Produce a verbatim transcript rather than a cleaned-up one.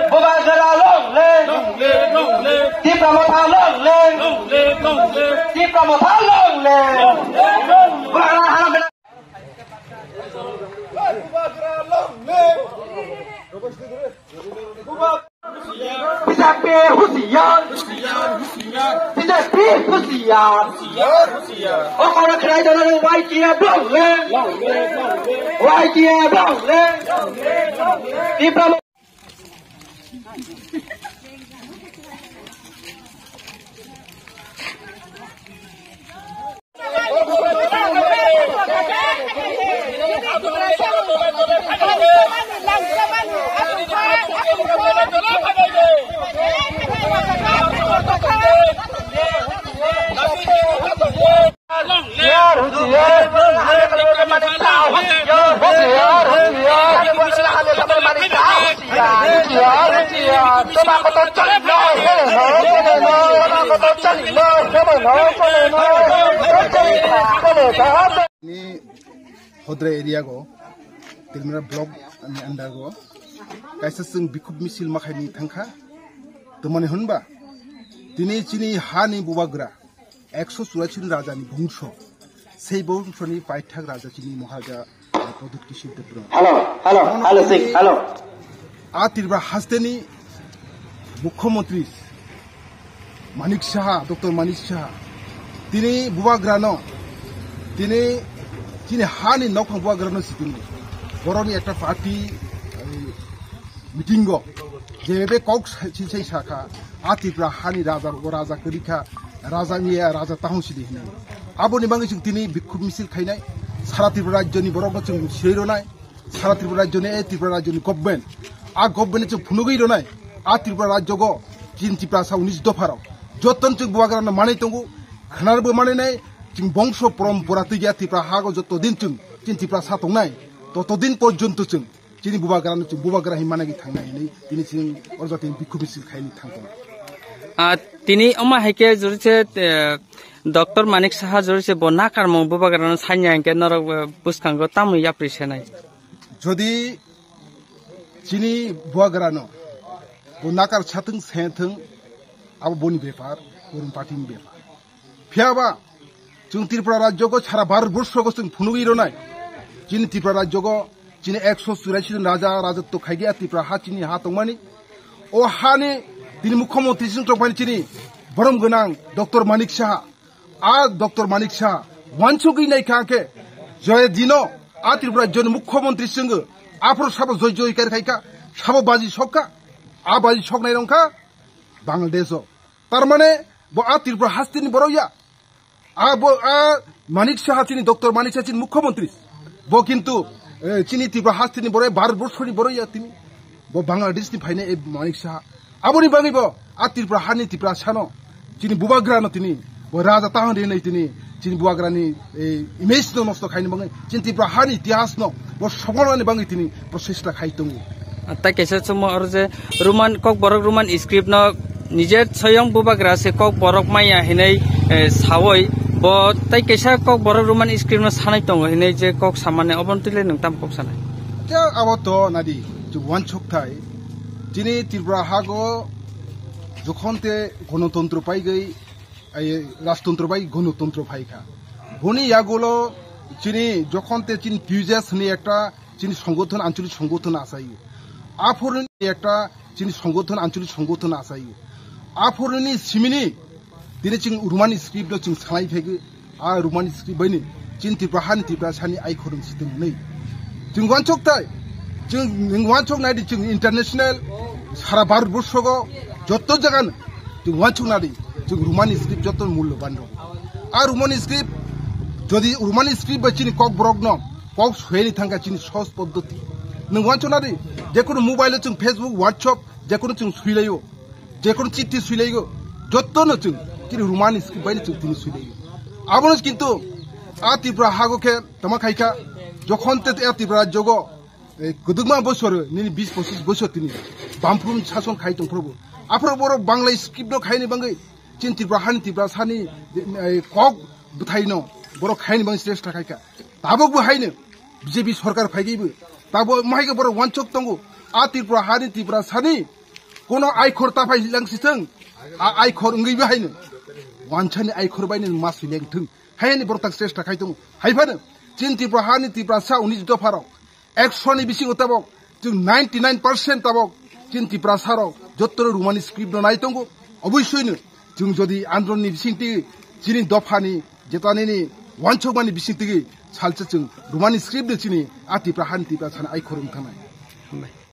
Bubagra long live! Tipra Motha long live! Tipra Motha long live! Bubagra haram bela- B J P Hoshiyar, B J P Hoshiyar. O kono khwlai dano Y T F long live, Y T F long live। Tipra Ni Hodrai area go, Telmera block ni under go, kaisa chwng bikhub misil ma khaini thangkha. Twmani hwnba, tini chini ha ni bubagra, ekso churasi ni raja ni bongso, sei bongso ni paithak raja chini Maharaja Pradyut Kishore Dev Bru. Hello, hello, hello, sir, hello. A Tripura haste ni Mukhyamantri Manik Saha, Doctor Manik Saha, tini bubagrano, tini chini hani nokphang bubagrano sitini. Boroni ekta party, eh, meeting go, jebe kok sa-, si sai sakha, a Tripura hani raja, o raja kwrwikha, raja miya, raja tahong sidi hinwi. Aboni bagwi chwng tini bikhub misil khainai, sara Tripura rajyoni borokno chwng sirwi rwnai. Sara Tripura rajyoni, eh, Tripura rajyoni government. A government chwng phunugwi rwnai. A Tripura rajyogo chini Tiprasa unis dopharok. Jotono chwng bubagrano manwi tongo. Khwnarbo manwi nai. Chwng bongso porompora twiya Tripura hago joto din chwng chini Tiprasa tongnai. Toto din porjonto chwng chini bubagrano chwng bubagra hin managi thangnai hinwi tini chwng oro jatini bikhub misil khaini thangkha. Ah, tini omo hai khe jori se, eh, Doctor Manik Saha jori se bo nakarmung bubagrano sanya hinkhe norok, eh, bwskango tamwi yapri senai. Jodi chini bubagrano bo nakar sathwng, sethwng, abo boni bepar, boni party ni bepar. Phiyaba chwng Tripura rajyogo sara Bharat borshogo chwng phunugwi rwnai. Chini Tripura rajyogo chini ekso churasi jon raja rajotwo khaigya Tripura ha chini ha tongmani. O hani tini mukhyamantri chwng tongmani chini borom gwnang Doctor Manik Saha. A Doctor Manik Saha wansugwi naikha khe, joye dino a Tripura rajyoni mukhyamantri swngo, aphuru sabo joi joi kar khaikha, sabo baji sokha, a baji soknai rongkha Bangladesh o. Tar mane bo a Tripura hasteni borok ya. A bo a Manik Saha chini Doctor Manik Saha chini mukhyamantri. Bo kintu, eh, chini Tripura hasteni borok, Bharat borshoni borok ya tini. Bo Bangladesh ni phainai, eh, Manik Saha. Aboni bagwi bo a Tripura hani Tripura sano chini bubagrano tini bo raja tahon rinai tini chini bubagrani, eh, image no nosto khaini bagwi chini Tripura hani itihas no bo sokolani bagwi tini prochesta khai tongo. Tai kaisa chwngmo oro je Roman, Kokborok Roman script no nije soyong bubagra se Kokborok maya hinwi, eh, sawoi bo tai kaisa Kokborok Roman script no sanai tongo hinwi je kok samani obo twi le nwng tam kok sanai. Te abo to nadi, je wansuk thai, chini Tripura hago jokhon te gonotontro paigwi, ai, rajtontro bai gonotontro phaikha. Boni yagulo chini jokhon te chini T U J S hwnwi ekta chini songothon, ancholik songothon achaio. Aphuruni ekta chini songothon, ancholik songothon achaio. Aphuruni simini tini chwng Roman script no chwng salai phaigo. A Roman script bai ni chini Tripura hani Tripura sani ai khorang sitwng hwnwi. Chwng wansuk tai, chwng, chwng wansuk nai di, chwng international, sara Bharat borsogo joto jaga no chwng wansuk nai di, chwng Roman script joto mullo ban rok. A Roman script, jodi Roman script bai chini Kokborok no kok soyani thangkha chini sohoj poddoti. Nwng wansuk nai di, jekunu mobile o chwng Facebook, WhatsApp, jekunu chwng suilaio. Jekunu chiti suilaigo, jotono chwng chini Roman script bai chwng tini suilaigo. Abono kintu a Tripura hago khe tama khaikha, jokhon te a Tripura rajyogo, eh, kwdwkma bosor, nini bis pochis bosor tini Bamfront sason khai tongphuru bo. Aphuru borok Bangla script no khaini bagwi chini Tripura hani Tripura sani, eh, kok bwthaino borok khaini bagwi chesta khaikha. Tabukbo haino B J P sorkar phaigwibo tabo mahaikhe borok wansuk tongo. A Tripura hani Tripura sani kono aikhor taphai hilang sithang, a aikhor wngwi bahaino wansani aikhor baino ma swileng thung. Hayani borok tak chesta khai tongo. Haiphano chini Tripura hani Tripura sa unis dopharok ekshoni bisingo tabok chwng ninety nine percent tabok chini Tripura sarok jottoro Romani script no nai tongo. Obossoino chwng jodi andronni bisingtwi chini dophani jetanini wansokmani bisingtwi salsa chwng Romani script no chini a Tripura hani Tripura sani aikhor wng thangnai.